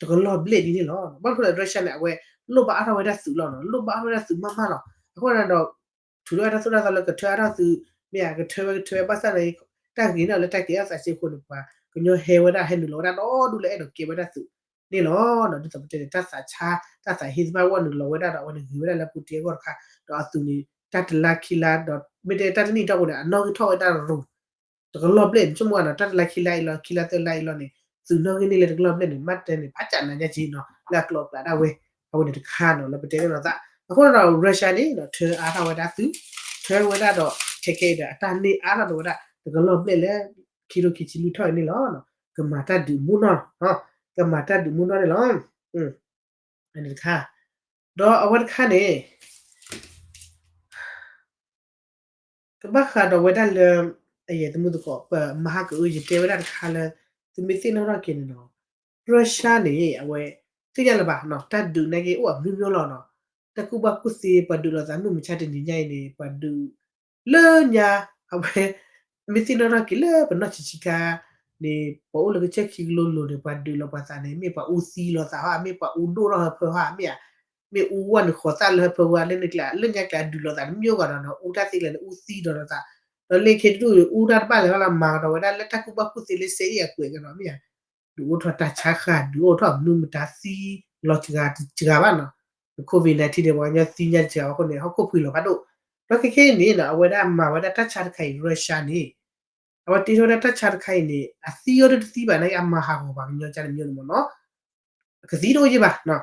တကလီၢ်ဘျဲၣ်ဒ်န့ၣ်လီၤ. ဘၣ်မနုၤလဲၣ် Russia န့ၣ် အဝဲလိၣ်ဘၣ်အါထီၣ်ဝဲဒၣ်သုးလီၤနီၤ, လိၣ်ဘၣ်အါထီၣ်ဝဲဒၣ်သုးမးမးလီၤ. အဃိန့ၣ်ဒီး ထုးထီၣ်ဝဲတၢ်သိၣ်တၢ်သီလၢကထၢအါထီၣ်သုး, မ့ၢ်ဧါ, ကထၢဝဲကထၢဝဲ ဘၣ်ဆၣ်န့ၣ် တၢ်ဂ့ၤန့ၢ်လၢတၢ်ကဲထီၣ်သးစ့အဃိန့ၣ် ပှၤကညီဟဲဝဲဒၣ် ဟဲနုာ်လီၤဝဲဒၣ်ဒီဒူၣ်လၢအဲၣ်ဒိးကဲဝဲဒၣ်သုးန့ၣ်လီၤ. ဒ်သိးပတဲန့ၣ် တၢ်သးဆါ တၢ်သးဟ့သ့ၣ်တဖၣ်ဝဲနုာ်လီၤဝဲဒၣ်ဒီး အဝဲန့ၣ်ဂ့ၤဝဲဒၣ်လၢ Putin အဂီၢ်တခါ, ဒီးအသုးန့ၣ် တၢ်တလါခံလါဒီး မ့ၢ်တဲတၢ်တနံၣ်အတီၢ်ပူၤန့ၣ် အနီၣ်ဂံၢ်ထီၣ်ဝဲဒၣ်ရူၤ တကလီၢ်ဘျဲၣ်န့ၣ် ဆိကမိၣ်နီၤ, တၢ်တလါခံလါအံၤလီၤ ခံလါသၢလါအံၤလီၤန့ၣ် သုးနီၣ်ဂံၢ်န့ၢ်လၢတကလီၢ်ဘျဲၣ်န့ၣ် မ့ၢ်တဲန့ၣ် ဖးကၠးနၤညါက့နီၤ လၢအကျိၤအကျဲဒၣ်ဝဲ, အဝဲန့ၣ်တခါနီၤ လၢပတဲန့ၣ်လီၤသး. အဃိန့ၣ်ဒီး Russia န့ၣ်ဒီး ထၢအါထီၣ်ဝဲဒၣ်သုး, ထၢဝဲဒၣ်ဒီး ခဲခဲအံၤဒီး အတၢ်န့ၢ်အါထီၣ်ဒီးဝဲဒၣ် တကလီၢ်ဘျဲၣ်လၢ ခံကထိခံဆံလွံၢ်ထီၣ်အံၤန့ၣ်လီၤ. ကမၤတၢ်ဒုးမူနီၢ်, ကမၤတၢ်ဒုးမူနီၢ်န့ၣ်လီၤ. အန့ၣ်တခါ, ဒီးအဝဲတခါန့ၣ် ကဘၣ်ဃးဒီးဝဲဒၣ်လၢ အယဲၢ်သမူသကိး ပမဟါကအု ယတဲဝဲဒၣ်တခါလၢ သုမ့ၢ်သ့ၣ်နီၣ်ထီၣ်က့ၤန့ၣ်နီၤ, Russia န့ၣ် အဝဲ သ့ၣ်ညါလၢၤဘၣ်နီၤ, တၢ်ဒုးနာ်က့အိၣ်အမျိုးမျိုးလီၤနီၤ, တၢ်ကူၣ်ဘၣ်ကူၣ်သ့ ပှၤဒုးလိာ်သးမုၢ်မဆါတနံၤညါအံၤန့ၣ် ပှၤဒုး လၢညါ အဝဲ မ့ၢ်သ့ၣ်နီၣ်ထီၣ်က့ၤလၢပနီၢ်ဆံးဆံးခါန့ၣ် ပှၤအိၣ်လၢကစၢၢ်ခံကလိလိၤန့ၣ် ပှၤဒုးလိာ်ပှၤသးန့ၣ် မ့ၢ်ပှၤအူသံလိာ်သးဟီ မ့ၢ်ပှၤအူဒိၣ်ထီၣ်ဟၢဖၢဟီ မ့ၢ်ဧါ, မ့ၢ်အူဝဲန့ၣ်ဃိးသၣ်လၢဟၢဖၢဝဲ လၢန့ၣ်ကျါ လၢညါကျါဒုးလိာ်သးတမံၤဂီၤဒီးနီၤ အူတၢ်သ့ကျါန့ၣ် အူသံဒီးလိာ်သး, ဒီးလၢခံတဒူၣ်အူတၢ်တဘၣ်လဲၣ်ဟီလီၤ မၤကဒီးဝဲဒၣ်လၢတၢ်ကူၣ်ဘၣ်ကူၣ်သ့လၢစ့အံၤအကွဲးကဒီးမ့ၢ်ဧါ, ဒုးအိၣ်ထီၣ်တၢ်ဆါဃၢ် ဒုးအိၣ်ထီၣ်မနုၤမတၤသံလီၤစှၤတစှၤဘၣ်နီၤ, COVID nineteen န့ၣ် ပှၤကညီသံညါတစှၤဘၣ်အဃိန့ၣ် ဟီၣ်ခိၣ်ဖှံလီၤဖးဒိၣ်, ဒီးခဲခဲအံၤန့ၣ်နီၤ အဝဲဒၣ်မၤဝဲဒၣ်တၢ်ဆါတခါအံၤ Russia န့ၣ် အဝဲတ့ထီၣ်ဝဲဒၣ်တၢ်ဆါတခါအံၤန့ၣ် အသံအီၤဒ်တသံဘၣ်နာ်က့ အမၤဟးဂီၤပှၤကညီကၢ်တမံၤန့ၣ်မ့ၢ်နီၤ, ကသံတအိၣ်ယံၢ်ဘၣ်နီၤ,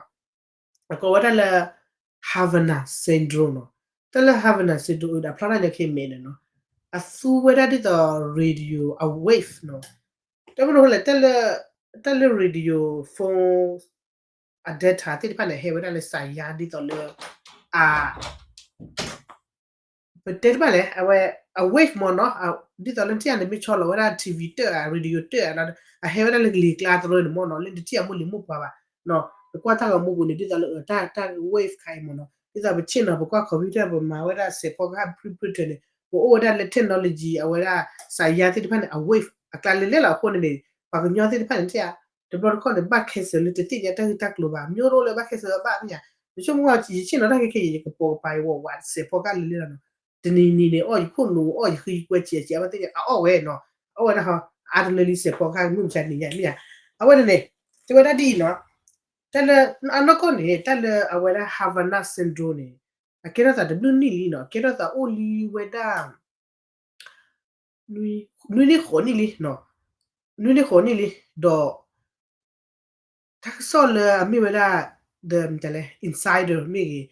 အကိးဝဲဒၣ်လၢ Havana syndrome နီၤ, တၢ်လၢ Havana syndrome အံၤဒီး အဖျါတၢ်ညီခဲအံၤမဲာ်န့ၣ်နီၤ, အသူဝဲဒၣ်ဒ်သိး radio အ wave နီၤ, တၢ်မနုၤလဲၣ် တၢ်လၢ radio phone အ data သ့ၣ်တဖၣ်န့ၣ် ဟဲဝဲဒၣ်လၢစးယါဒ်သိးလၢ အ ပတဲတဘၣ်လဲၣ် အဝဲ အ wave မ့ၢ်နီၤ, ဒ်သိးလၢနထံၣ်န့ၣ် မ့ၢ်ဆီလီၤဝဲဒၣ် ထံဝံၤ တၢၣ်ဧါ ရေဒီယိၤ တၢၣ်ဧါ, အဟဲဝဲဒၣ်လၢကလံၤကျါတရၢန့ၣ်မ့ၢ်နီၤ, လၢနတထံၣ်အမိၢ်လံၤမိၢ်ပှၢ်ဘၣ်, နကွၢ်တၢ်ဂီၤမူပူၤန့ၣ် ဒ်သိးလၢတၢ် wave ခါအံၤမ့ၢ်နီၤ, ဒ်သိးပဆ့ၣ်နီၤ ပကွၢ် computer ပမၤဝဲဒၣ်စဲးဖီကဟၣ် pre printer န့ၣ် ပအိၣ်ဝဲဒၣ်လၢ technology အဝဲဒၣ် စးယါသ့ၣ်တဖၣ်န့ၣ် အ wave အကျါလဲၤလဲၤလီၤအဃိန့ၣ်န့ၣ် ပှၤကညီသ့ၣ်တဖၣ်န့ၣ် တဘျီတခီၣ်န့ၣ် ဘၣ် cancer လၢတသ့ၣ်ညါတၢ်ဂ့ၢ်တၢ်ကျိၤဘၣ်, မ့ၢ်အိၣ်လၢဘၣ် cancer ဘၣ်မ့ၢ်ဧါ, ယဆိကမိၣ် ယဆ့ၣ်နီၤတၢ်ခဲခဲအံၤ ယကပိာ်ကပၤ ယဝဲဝး စဲးဖီကဟၣ်လဲၤလဲၤလီၤနီၤ, တနံၤနံၤန့ၣ် အီၣ်ယခိၣ်နူာ် အီၣ်ယဃံယကွဲး စံးစံး အဝဲသ့ၣ်န့ၣ် အအီၣ်ဝဲနီၤ, အအီၣ်ဝဲဒၣ်ဟီ အါတလၢလံ စဲးဖီကဟၣ်မုၢ်မဆါတနံၤညါမ့ၢ်ဧါ, အဝဲန့ၣ်န့ၣ် တဲဝဲဒၣ်ဒ်အံၤနီၤ, တၢ်လၢ အနီၢ်ကီၢ်န့ၣ် တၢ်လၢအဝဲဒၣ် Havana Central န့ၣ် အကဲထီၣ်သးတဘျုးနံၣ်လံနီၤ, အကဲထီၣ်သးအိၣ်လံဝဲဒၣ် နွံနံၣ်ဃိးနံၣ်လံ, နွံနံၣ်ဃိးနံၣ်လံ, ဒီး တၢ်ကစီၣ်လၢအမ့ၢ်ဝဲဒၣ် the insider မ့ၢ်ဂ့ၤ,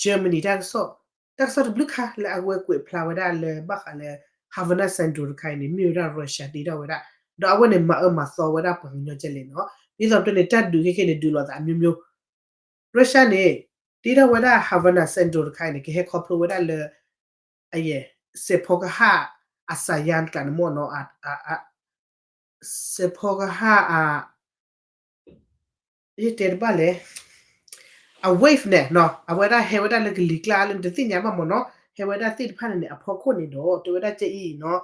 Germany တၢ်ကစီၣ်, တၢ်ကစီၣ်တဘျုးခါလၢအဝဲကွဲးဖျါဝဲဒၣ်လၢဘၣ်ဃးလၢ Havana Central တခါအံၤန့ၣ် မ့ၢ်ဝဲဒၣ် Russia တ့ထီၣ်ဝဲဒၣ်, ဒီးအဝဲန့ၣ်မၤအၢမၤသီဝဲဒၣ်ပှၤကညီကဲလဲၣ်နီၤ, ဒ်သိးပတဲန့ၣ် တၢ်ဒုးခဲခဲန့ၣ် ဒုးလိာ်သးမျိုးမျိုး Russia န့ၣ် တ့ထီၣ်ဝဲဒၣ် Havana Central တခါအံၤန့ၣ် ကဟဲခီဖျိဝဲဒၣ်လၢ အယဲၢ် စဲးဖီကဟၣ် အစးယါတကျါန့ၣ်မ့ၢ်နီၤ, စဲးဖီကဟၣ် ယတဲတဘၣ်လဲၣ်, အ wave န့ၣ်နီၤ အဝဲဒၣ်ဟဲဝဲဒၣ်လၢကလံၤကျါလၢနတသ့ၣ်ညါဘၣ်မ့ၢ်နီၤ, ဟဲဝဲဒၣ်သ့ၣ်တဖၣ်န့ၣ်န့ၣ် အဖီခိၣ်န့ၣ်ဒီး တဲဝဲဒၣ်ကဲအံၤ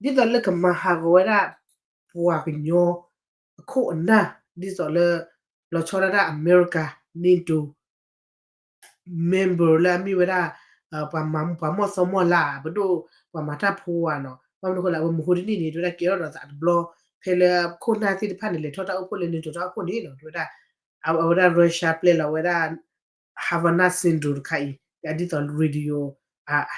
နီၤ, ဒ်သိးလၢကမၤဟးဂီၤဝဲဒၣ် ပှၤကညီ အခိၣ်အနၢ် ဒ်သိးလၢ လီၤဆီဒၣ်တၢ် America NATO member လၢအမ့ၢ်ဝဲဒၣ် ပှၤမၤပှၤမီၢ်သီမီၢ်လါ ပဒိၣ်ပှၤမၤတၢ်ဖိဧါနီၤ, ဘၣ်မနုၤဃိလဲၣ် အဝဲမဟိတနံၣ်န့ၣ် တဲဝဲဒၣ်ကဲထီၣ်ဒီးသးတဘျီ ဖဲလၢခိၣ်နၢ်သ့ၣ်တဖၣ်န့ၣ် လဲၤထီၣ်တၢ်အိၣ်ဖှိၣ်လၢ NATO တၢ်အိၣ်ဖှိၣ်န့ၣ်နီၤ, တဲဝဲဒၣ် အဝဲဒၣ် Russia ပျဲလီၤဝဲဒၣ် Havana Central တခါအံၤ ဒ်သိး radio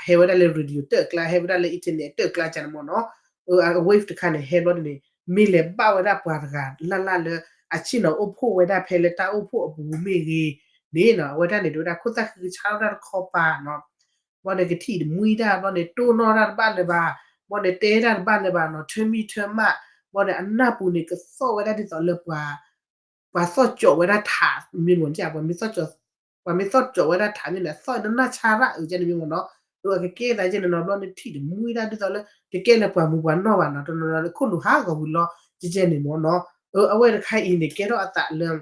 ဟဲဝဲဒၣ်လၢ radio တၢၢ်အကျါ ဟဲဝဲဒၣ်လၢ internet တၢၢ်အကျါကန့ၣ်မ့ၢ်နီၤ, အ wave တခါန့ၣ် ဟဲဘျီဒ်န့ၣ် မ့ၢ်လဲၤဘၣ်ဝဲဒၣ်ပှၤတဂၤလၢ်လၢ်လၢ အဆ့ၣ်နီၤအိၣ်ဖှိၣ်ဝဲဒၣ်ဖဲလၢတၢ်အိၣ်ဖှိၣ်အပူၤမ့ၢ်ဂ့ၤန့ၣ်နီၤ, အဝဲဒၣ်န့ၣ် တဲဝဲဒၣ်ခိၣ်သၣ်ဃံကဆါထီၣ်တၢ်တခီပၤနီၤ, ဘၣ်န့ၣ်ကထံၣ်တမှံတၢ် ဘၣ်န့ၣ်တိၢ်နီၣ်တၢ်တဘၣ်လၢၤဘၣ်, ဘၣ်န့ၣ်တဲတၢ်တဘၣ်လၢၤဘၣ်နီၤ, ထၢမံထၢမး, ဘၣ်န့ၣ်အနၢ်ပူၤန့ၣ် ကသီၣ်ဝဲဒၣ်ဒ်သိးလၢပှၤ ပှၤသီၣ်ကၠီးဝဲဒၣ်ထးမ့ၢ်မ့ၢ် ပှၤမ့ၢ်သီၣ်ကၠီးဝဲဒၣ်ထးမ့ၢ်န့ၣ် အသီၣ်နနၢ်ဆါရၣ်အုးကန့ၣ်မ့ၢ်မ့ၢ်နီၤ, အကကဲသးကန့ၣ်နီၤ ဘျီန့ၣ်ထံၣ်တမှံတၢ်ဒ်သိးလၢ တကဲလၢပှၤမူပှၤနီၢ်ဘၣ်နီၤ, တနီၤနီၤလၢခိၣ်နူာ်ဟးဂီၤဝံၤလီၤ ကကဲန့ၣ်မ့ၢ်နီၤ, အဝဲတခါအံၤန့ၣ် ကဲထီၣ်အသးလၢ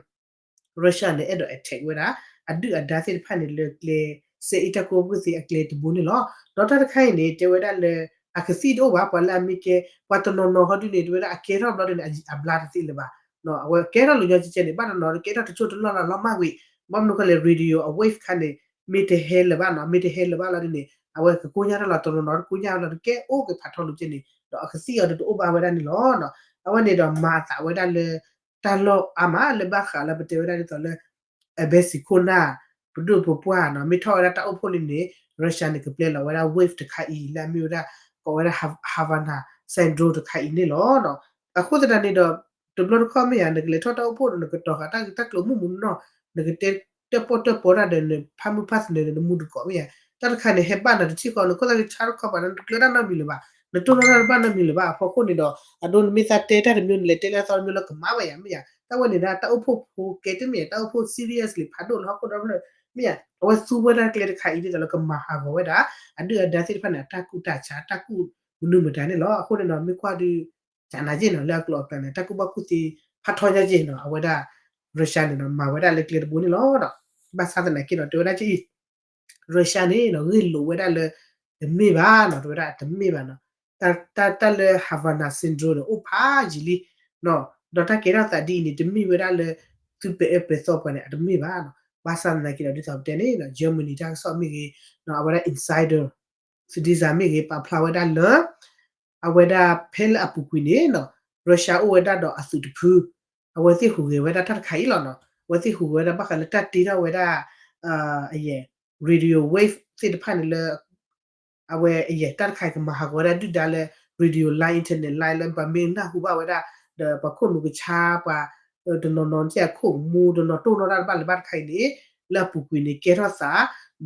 Russia န့ၣ် အဲၣ်ဒိး attack ဝဲဒၣ် အဒုၣ်အဒါသ့ၣ်တဖၣ်န့ၣ်လၢကျဲ စဲအ့ၣ်တၢ်ကူၣ်ဘၣ်ကူၣ်သ့အကျဲတဘိန့ၣ်လီၤ. ဒီးတၢ်တခါအံၤန့ၣ် တဲဝဲဒၣ်လၢ အကသံၣ်တအိၣ်ဘၣ် ပှၤလၢအမ့ၢ်ကဲ ပှၤတနီၤနီၤဟီဒုန့ၣ် တဲဝဲဒၣ်အကဲထီၣ်ဘျီဒုန့ၣ် အဘျါတသ့လၢၤဘၣ်, အဝဲကဲထီၣ်လၢညီကဲကဲန့ၣ် ဘၣ်တနီၤနီၤ ကဲထီၣ်တစိၢ်တလီၢ်လီၢ်လီၤမၢ်ကွံာ်, ဘၣ်မနုၤဃိလဲၣ် radio အ wave ခါန့ၣ် မ့ၢ်တဟဲလၢၤဘၣ်နီၤ, မ့ၢ်တဟဲလၢၤဘၣ်လီၤဒုန့ၣ် အဝဲကကိညၢ်ထီၣ်လီၤ တနီၤနီၤတကိညၢ်လီၤ တကဲအိၣ်ကဖးထီလိာ်ကဲန့ၣ် ဒီးအကသံၣ်အီၤတအိၣ်ဘၣ်ဝဲဒၣ်န့ၣ်လီၤ. အဝဲန့ၣ်ဒီးမၤအသးဝဲဒၣ်လၢ တၢ်လီၢ်အါမးလၢဘၣ်ဃးလၢပတဲဝဲဒၣ်ဒ်သိးလၢ အဘဲစံးခိၣ်နၢ် ပဒိၣ်ပပှၢ်နီၤ မ့ၢ်ထီၣ်ဝဲဒၣ်တၢ်အိၣ်ဖှိၣ်လံန့ၣ် Russia န့ၣ် ကပျဲလီၤဝဲဒၣ် wave တခါအံၤ လၢအမ့ၢ်ဝဲဒၣ် ကိးဝဲဒၣ် Havana Central တခါအံၤန့ၣ်လီၤ. အဃိသတးန့ၣ်ဒီး တဘျီတခီၣ်မ့ၢ်ဧါ နကလဲၤထီၣ်တၢ်အိၣ်ဖှိၣ်ဒီး နကတီၤဃာ်တၢ်ဂ့ၢ်တၢ်ကျိၤမုၢ်မုၢ်နီၢ်နီၢ် နကတဲတၢၣ်ပီၣ်တၢၣ်ပီတၢ်ဒီး နဖးမုၢ်ဖးသနၢၤဒီး နမူတကိးမ့ၢ်ဧါ, တၢ်တခါန့ၣ် ဟဲဘၣ်နၤတထံၣ်ဃီ နခိၣ်သၣ်ကဆါတခီပၤ နတကျၢၤတၢ်နီတမံၤလၢၤဘၣ်, နတိၢ်နီၣ်တၢ်တဘၣ်နီတမံၤလၢၤဘၣ်အဖီခိၣ်န့ၣ်ဒီး အဒိနမ့ၢ်သးတဲတၢ်တမံၤ နလဲၤတဲလၢအသီတမံၤလီၤ ကမၤဝဲယၤမ့ၢ်ဧါ, တၢ်ဝဲန့ၣ်ဒၣ်တၢ်အိၣ်ဖှိၣ်ဖိကဲတမ့ၢ် တၢ်အိၣ်ဖှိၣ် serious လံ ဖးဒိၣ်လၢဟီၣ်ခိၣ်ဒီဖျၢၣ်မ့ၢ်ဧါ, အဝဲသူဝဲဒၣ်ကျဲတခါအံၤဒ်သိးလၢကမၤဟးဂီၤဝဲဒၣ် အဒုၣ်အဒါသ့ၣ်တဖၣ်န့ၣ် အတၢ်ကူၣ်တၢ်ဆး တၢ်ကူၣ်မနုၤမတၤန့ၣ်လီၤ. အဃိန့ၣ်ဒီး မ့ၢ်ကွၢ်ဒုး ကနၤက့ၢ်နီၤ လၢအကျိၤအကျဲန့ၣ် တၢ်ကူၣ်ဘၣ်ကူၣ်သ့ ဖးထီညါက့ၢ်နီၤ အဝဲဒၣ် Russia န့ၣ်နီၤ မၤဝဲဒၣ်လၢကျဲတဘိန့ၣ်လီၤ. ဘၣ်ဆၣ်သနာ်က့ဒီး တဲဝဲဒၣ်က့ၢ်အံၤ Russia န့ၣ်နီၤ ဂ့ၢ်လိာ်ဝဲဒၣ်လၢ တမ့ၢ်ဘၣ်နီၤ တဲဝဲဒၣ်တမ့ၢ်ဘၣ်နီၤ, တၢ်လၢ Havana Syndrome န့ၣ် အိၣ်ဖးယံာ်လံ ဒီးတၢ်ကဲထီၣ်သးဒ်အံၤန့ၣ် တမ့ၢ်ဝဲဒၣ်လၢ သုပဲာ်အၢပဲာ်သီပှၤန့ၣ် အတမ့ၢ်ဘၣ်နီၤ. ဘၣ်ဆၣ်သနာ်က့ဒီး ဒ်သိးပတဲန့ၣ် Germany တၢ်ကစီၣ်မ့ၢ်ဂ့ၤ အဝဲဒၣ် insider သုဒံစၢ်မ့ၢ်ဂ့ၤ ပာ်ဖျါဝဲဒၣ်လၢ အဝဲဒၣ်ဖဲလၢအပူၤကွံာ်န့ၣ်နီၤ Russia အိၣ်ဝဲဒၣ်ဒီးအသုးတဖု အဝဲသ့ၣ်ဟူးဂဲၤဝဲဒၣ်တၢ်တခါအံၤလီၤနီၤ. အဝဲသ့ၣ်ဟူးဂဲၤဝဲဒၣ်ဘၣ်ဃးလၢတၢ်တ့ထီၣ်ဝဲဒၣ် အယဲၢ် radio wave သ့ၣ်တဖၣ်န့ၣ်လၢ အဝဲအယဲၢ်တၢ်တခါအံၤကမၤဟးဂီၤဝဲဒၣ်ဒုၣ်ဒါလၢ radio line internet line လၢပှၤမ့ၢ်နၢ်ဟူဘၣ်ဝဲဒၣ် ဒီးပှၤခိၣ်နူာ်ကဆါ ပှၤ တနီၤနီၤ အခိၣ်မူတနီၤတိၢ်နီၣ်တၢ်တဘၣ်လၢၤဘၣ်တခါအံၤန့ၣ် လၢအပူၤကွံာ်န့ၣ် ကဲထီၣ်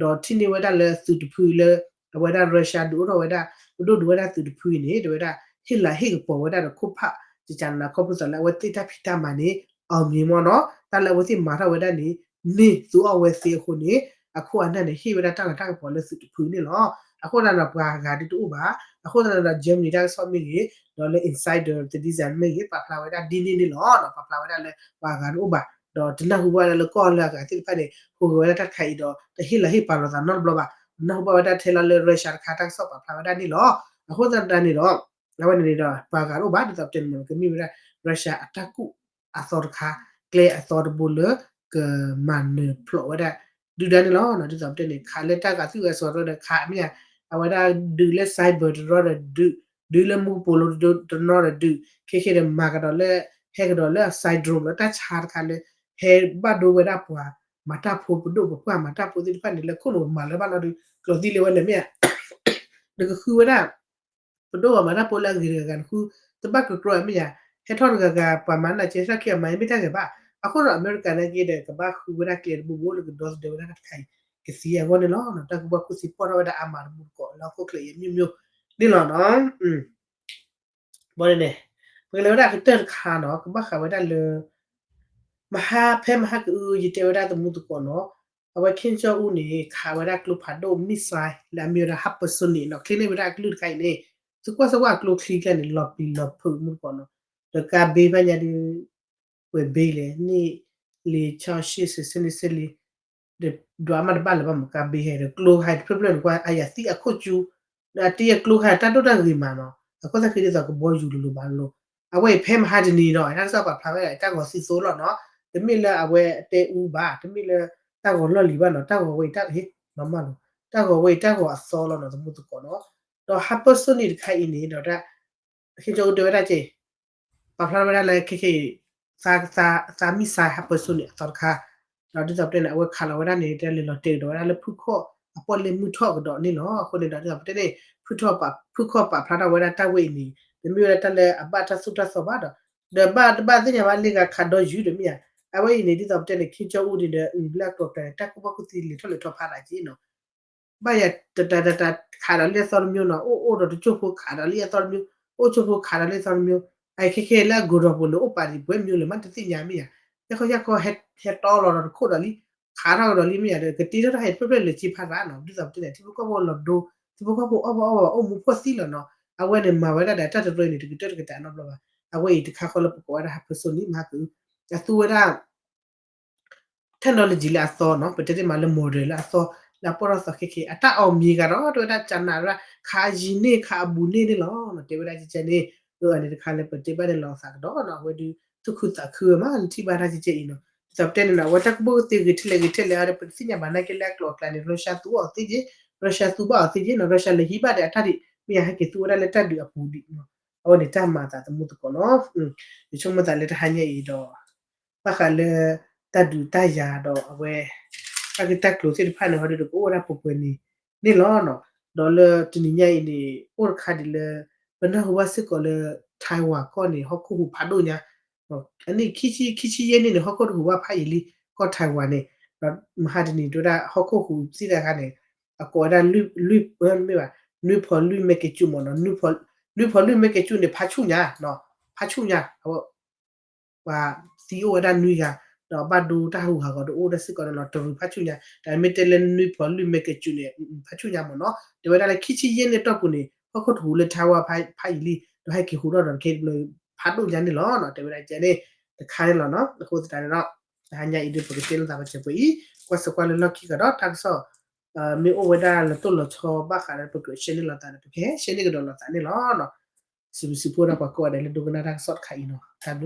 သး ဒီးထံၣ်န့ၢ်ဝဲဒၣ်လၢသုးတဖုလၢ အဝဲဒၣ် Russia ဒုးအိၣ်ထီၣ်ဝဲဒၣ် ပဒိၣ်ဒုးဝဲဒၣ်သုးတဖုအံၤန့ၣ် တဲဝဲဒၣ် ဟ့ၣ်လၤဟ့ၣ်ကပီၤဝဲဒၣ်ဒီးခိၣ်ဖး ကကနၤခီဖျိသးလၢအဝဲသ့ၣ်တၢ်ဖံးတၢ်မၤန့ၣ် အောင်မြင်မ့ၢ်နီၤ တၢ်လၢအဝဲသ့ၣ်မၤထီၣ်ဝဲဒၣ်န့ၣ် န့ၢ်သုးအီၣ်ဝဲသ့အဃိန့ၣ် အခိၣ်အနၢ်န့ၣ် ဟ့ၣ်ဝဲဒၣ်တၢ်လၤတၢ်ကပီၤလၢသုးတဖုန့ၣ်လီၤ. အဃိသတးဒီးပှၤဂၤဒုးတအိၣ်ဘၣ်. အဃိသတးဒီး Germany တၢ်ကစီၣ်မ့ၢ်ဂ့ၤ, ဒီးလၢ Insider သတင်းစာ မ့ၢ်ဂ့ၤ ပာ်ဖျါဝဲဒၣ်ဒ်န့ၣ်န့ၣ်လီၤ. ပာ်ဖျါဝဲဒၣ်လၢပှၤဂၤတအိၣ်ဘၣ်, ဒီးတနၢ်ဟူဘၣ်ဝဲဒၣ်လၢကီၢ်လၢအဂၤသ့ၣ်တဖၣ်န့ၣ် ဟူးဂဲၤဝဲဒၣ်တၢ်တခါအံၤဒီး တဟ့ၣ်လီၤဟ့ၣ်ပာ်လီၤသးနီတဘျီဘၣ်. နၢ်ဟူဘၣ်ဝဲဒၣ်ထဲလီၤလၢ Russia တခါတၢ်ကစီၣ်ပာ်ဖျါဝဲဒၣ်န့ၣ်လီၤ. အဃိသတးန့ၣ်ဒီး အဝဲန့ၣ်န့ၣ်ဒီး ပှၤဂၤတအိၣ်ဘၣ် ဒ်သိးပတဲန့ၣ်မ့ၢ် ကမ့ၢ်ဝဲဒၣ် Russia အတၢ်ကူၣ်အသီတခါ, ကျဲအသီတဘိလၢ ကမၤနၢၤဖျိးဝဲဒၣ် ဒုၣ်ဒါန့ၣ်လီၤ. ဒ်သိးပတဲန့ၣ် ခးလၢတၢ်ဂၤသူၣ်ဂၤစီၤတခါဒီးခးမ့ၢ်ဧါ, အဝဲဒၣ်ဒုးလၢ cyber တရီဒီးဒုး, ဒုးလၢမူကပိာ်လိၤတနီၤဒီးဒုး, ခဲခဲဒီးမၤကဒီးလၢ ဟဲကဒီးလၢ syndrome လၢတၢ်ဆါတခါလၢ ဟဲဘၣ်ဒိဝဲဒၣ်ပှၤမၤတၢ်ဖိပဒိၣ်ပပှၢ်မၤတၢ်ဖိသ့ၣ်တဖၣ်န့ၣ် လၢခိၣ်နူာ်မၤလၢဘၣ်လီၤဒီး ကျိၤသံလၢဝဲလဲၣ်မ့ၢ်ဧါ, နကဃုဝဲဒၣ် ပဒိၣ်ပှၤမၤတၢ်ဖိလၢအဂ့ၤတဂၤဂၤနဃု, တဘၣ်ကကြၢးမ့ၢ်ဧါ, ဟဲထီၣ်တဂၤဂၤ ပှၤမၤနၢ်ကဲထီၣ်က့ၤအမၤမ့ၢ်တၢ်ဂ့ၤဘၣ်. အဃိဒီးအမဲရကၤနာ်က့ဒီး ကဘၣ်ဃုဝဲဒၣ်ကျဲတဘိဘိလၢကဒီသဒၢဝဲဒၣ်တၢ်တခါအံၤ ကသံအဂီၢ်န့ၣ်လီၤ. တၢ်ကူၣ်ဘၣ်ကူၣ်သ့ပိာ်ထီၣ်ဝဲဒၣ်အါမးတမူတကိးလၢဟီၣ်ခိၣ်ချၢအံၤအမျိုးမျိုးန့ၣ်လီၤနီၤ. ဘၣ်န့ၣ်န့ၣ် ပကလဲၤဝဲဒၣ်ကတၢၢ်တခါနီၤ ကဘၣ်ဃးဝဲဒၣ်လၢ မဟါဖဲမဟါကအု ယတဲဝဲဒၣ်တမူတကိးနီၤ, အဝဲ Kim Jong Un န့ၣ် ခးဝဲဒၣ်ကျိဖးဒိၣ် missile လၢအမ့ၢ်ဝဲဒၣ် hypersonic နီၤ, ချ့န့ၢ်ဝဲဒၣ်အကလုၢ်တခါအံၤန့ၣ် သုကွၢ်စၢ်ကွၢ်အကျိချံကျါန့ၣ် လီၤပျံၤလီၤဖုးမူတကိးနီၤ, ဒီးကါဘ့ဘၣ်ညါဒီး ဝဲၢ်ဘ့လဲၣ် န့ၣ် လံာ်ဆၢရှ့ၣ် စဲးဆၢန့ၣ်စဲးလံာ် ဒီးဒွးမးတဘၣ်လၢၤဘၣ်မး ကါဘ့ဟဲဒီးကျိခါတဖျၢၣ်ဖျၢၣ်န့ၣ် ကွၢ်အယၤသံအခိၣ်ကၠူ, ဒီးအတ့အကျိခါတၢ်ဒိၣ်တၢ်ဂ့ၤမးနီၤ, အခိၣ်သၣ်ဃံဒ်သိးကဘီယူၤလိၤလိၤဘၣ်လိၤ, အဝဲအံၤဖဲမဟါတနံၤဒီး တၢ်ကစီၣ်ပာ်ဖျါဝဲဒၣ်တၢ်ဂီၤသံသိလီၤနီၤ, တမ့ၢ်လၢအဝဲတဲအူဘၣ် တမ့ၢ်လၢတၢ်ဂီၤလီၢ်လံၤဘၣ်နီၤ, တၢ်ဂီၤဝဲအံၤတၢ်ဂီၤဝဲအံၤတၢ်ဂီၤအသီလီၤနီၤ တမူတကိးနီၤ, ဒီး hypersonic တခါအံၤန့ၣ်ဒီး တၢ် ခ့ကၠီအူတဲဝဲဒၣ်က့ ပာ်ဖျါထီၣ်ဝဲဒၣ်လၢခဲခဲအံၤ သး သး သး missile hypersonic အသီတခါ, ဒီးဒ်သိးပတဲန့ၣ် အဝဲခးလီၤဝဲဒၣ်န့ၣ် တၢ်လဲၤလီၤတဲာ်ကဒီးဝဲဒၣ်လၢဖုခီၣ်အပီၣ်လဲၣ်မုၢ်ထီၣ်ကဒီးန့ၣ်လီၤ. အဃိန့ၣ်ဒီးဒ်သိးပတဲန့ၣ် ဖုခီၣ်ပာ်ဖျါထီၣ်ဝဲဒၣ်တၢ်ဝဲအံၤန့ၣ် တမ့ၢ်ဝဲဒၣ်တၢ်လၢအဘၣ်တၢ်သိၣ်တၢ်သီဘၣ်ဒီး ဒီးဘၣ်တဘၣ်သ့ၣ်ညါဘၣ်လ့ၣ်ဂၤခးဒီးယုၢ်ဒီးမ့ၢ်ဧါ, အဝဲအံၤန့ၣ် ဒ်သိးပတဲန့ၣ် ခ့ကၠီအူဒ်ဒီး လၢအကျိၤကျဲန့ၣ် တၢ်ကူၣ်ဘၣ်ကူၣ်သ့လဲၤထီၣ်လဲၤထီဖးဒိၣ်က့နီၤ ဘၣ်ယၤတတတတခးဒီးလံအသီတမျိုးနီၤ, အိၣ်အိၣ်ဒီးတကၠိၢ်ဖိခးဒီးလံအသီတမျိုး, အိၣ်ကၠိၢ်ဖိခးဒီးလံအသီတမျိုး, အခဲခဲလၢအဂီၤဒီးပူၤန့ၣ် အိၣ်ပာ်ဒံးပှဲၤမျိုးလဲၣ် မ့ၢ်တသ့ၣ်ညါမ့ၢ်ဧါ, ဟဲခီယၢ်ခီဟဲတီလီၤဒီးတခိၣ်ဒီးလံ, ခးထီၣ်ကဒီးလံမ့ၢ်ဧါ, ဒီးကတ့ထီၣ်တၢ်ဟဲတဖျၢၣ်ဖျၢၣ်လၢက့ဖးရၤနီၤ, ဒ်သိးပတဲန့ၣ် ထံဖိကီၢ်ဖိလီၤဒိ, ထံဖိကီၢ်ဖိအီၣ်ဘၣ်အီၣ်ဘၣ်အိၣ်မူဖှီၣ်သံလီၤနီၤ, အဝဲန့ၣ်မၤဝဲဒၣ်ဒီးတၢ်တရၢအံၤန့ၣ် တကတၢၢ်တကတၢၢ်နီတဘျီဘၣ်, အဝဲအံၤတခါဃီလၢပကိးဝဲဒၣ် hypersonic မဟါကအု, အသူဝဲဒၣ် technology လၢအသီနီၤ, ပတဲတ့ၢ်မးလၢ model လၢအသီ, လၢအပီၢ်ထီၣ်သီခဲခဲ, အတၢ်အီၣ်မံၤဂၤဒီး တဲဝဲဒၣ်ကနးဝဲဒၣ် ခးယံၤန့ၢ် ခးအဘူးန့ၢ်န့ၣ်လီၤ, တဲဝဲဒၣ်ကဲကဲန့ၣ်, အန့ၣ်တခါလၢပတဲဘၣ်န့ၣ်လီၤသးကဒီးနီၤ, အဝဲဒုးသူၣ်ခုသးခုဝဲမး နထံၣ်ဘၣ်တၢ်ကဲကဲအံၤနီၤ, ဒ်သိးပတဲန့ၣ်နီၤ အဝဲတၢ်ကူၣ်ဘၣ်ကူၣ်သ့ဂ့ၤထဲလဲၣ်ဂ့ၤထဲလဲၣ်ဒီး ပတသ့ၣ်ညါဘၣ်နာ်က့လၢအကျိၤအကျဲန့ၣ် Russia သူအီၤသ့က့, Russia သူဘၣ်အီၤသ့က့နီၤ, Russia လဲၤဟံးဘၣ်ဒီးအတၢ်ဒံး မ့ၢ်ယဟဲက့ၤသူဝဲဒၣ်လၢတၢ်ဒုးအပူၤဒံးနီၤ, အဝဲန့ၣ်တၢ်မၤအသးသမူသကိးနီၤ, ယဆိကမိၣ်သးလၢတဟါညါအံၤဒီး ဘၣ်ဃးလၢ တၢ်ဒုးတၢ်ယၤဒီးအဝဲ တၢ်ဂ့ၢ်တၢ်ကျိၤသ့ၣ်တဖၣ်န့ၣ် ဟီဒုးကအိၣ်ဝဲဒၣ်ပှဲၤပှဲၤန့ၣ်န့ၣ်လီၤ. ဒီးလၢတနံၤညါအံၤန့ၣ် အိၣ်တခါဒ်လၢ ပနၢ်ဟူဘၣ်စ့ၢ်ကီးလၢ Taiwan ကီၢ်န့ၣ် ဟီၣ်ခိၣ်ဟူးဖးဒိၣ်ညါ, အနံၣ်ခံဆံ ခံဆံယဲၢ်နံၣ်န့ၣ် ဟီၣ်ခိၣ်တဟူးဘၣ်ဖးယံာ်လံ ကီၢ် Taiwan န့ၣ်, ဒီးမဟါတနံၤတဲဝဲဒၣ် ဟီၣ်ခိၣ်ဟူးသံတခါန့ၣ် အကိးဝဲဒၣ် လွံၢ် မ့ၢ်ဘၣ် နွံဖီလွံၢ် magnitude မ့ၢ်နီၤ, နွံဖီလွံၢ် magnitude န့ၣ် ဖးဆူၣ်ညါ, ဖးဆူၣ်ညါ ပှၤသံအိၣ်ဝဲဒၣ်နွံဂၤ, ဒီးဘၣ်ဒိတၢ်ဟးဂူာ်ဟးဂီၤဒီးအိၣ်ဒၣ်စ့ၢ်ကီးန့ၣ်လီၤ, တရူးဖးဆူၣ်ညါ, တၢ်မ့ၢ်တဲလၢနွံဖီလွံၢ် magnitude န့ၣ် ဖးဆူၣ်ညါမ့ၢ်နီၤ, တဲဝဲဒၣ်လၢခံဆံယဲၢ်နံၣ်အတီၢ်ပူၤန့ၣ် ဟီၣ်ခိၣ်တဟူးလၢ Taiwan ဖးယံာ်လံ, ဒီးဟဲက့ၤဟူးထီၣ်ဒီးတကဲဘျီ ဖးဒိၣ်ညါန့ၣ်လီၤ, တဲဝဲဒၣ်ကဲန့ၣ် တခါန့ၣ်လီၤနီၤ, အဃိသတးန့ၣ်ဒီး တဟါညါအံၤဒ်ပကတဲလိာ်သးပှဲၤပှဲၤအံၤ, ကွၢ်စၢၤကွၢ်လၢလီၢ်ခံကဒီးတၢ်ကစီၣ် မ့ၢ်အိၣ်ဝဲဒၣ်လီၤတိၢ်လီၤဆီဘၣ်ဃးဒီးပကြၢး share န့ၢ်လိာ်သးဒီး ပကဟဲ share န့ၢ်ကဒီးလိာ်သးန့ၣ်လီၤ. စံးဘျုးစံးဖှိၣ်ဒၣ်ပှၤကိးဂၤဒဲးလၢဒိကနၣ်တၢ်ကစီၣ်တခါအံၤနီၤ, တၢ်ဘျုး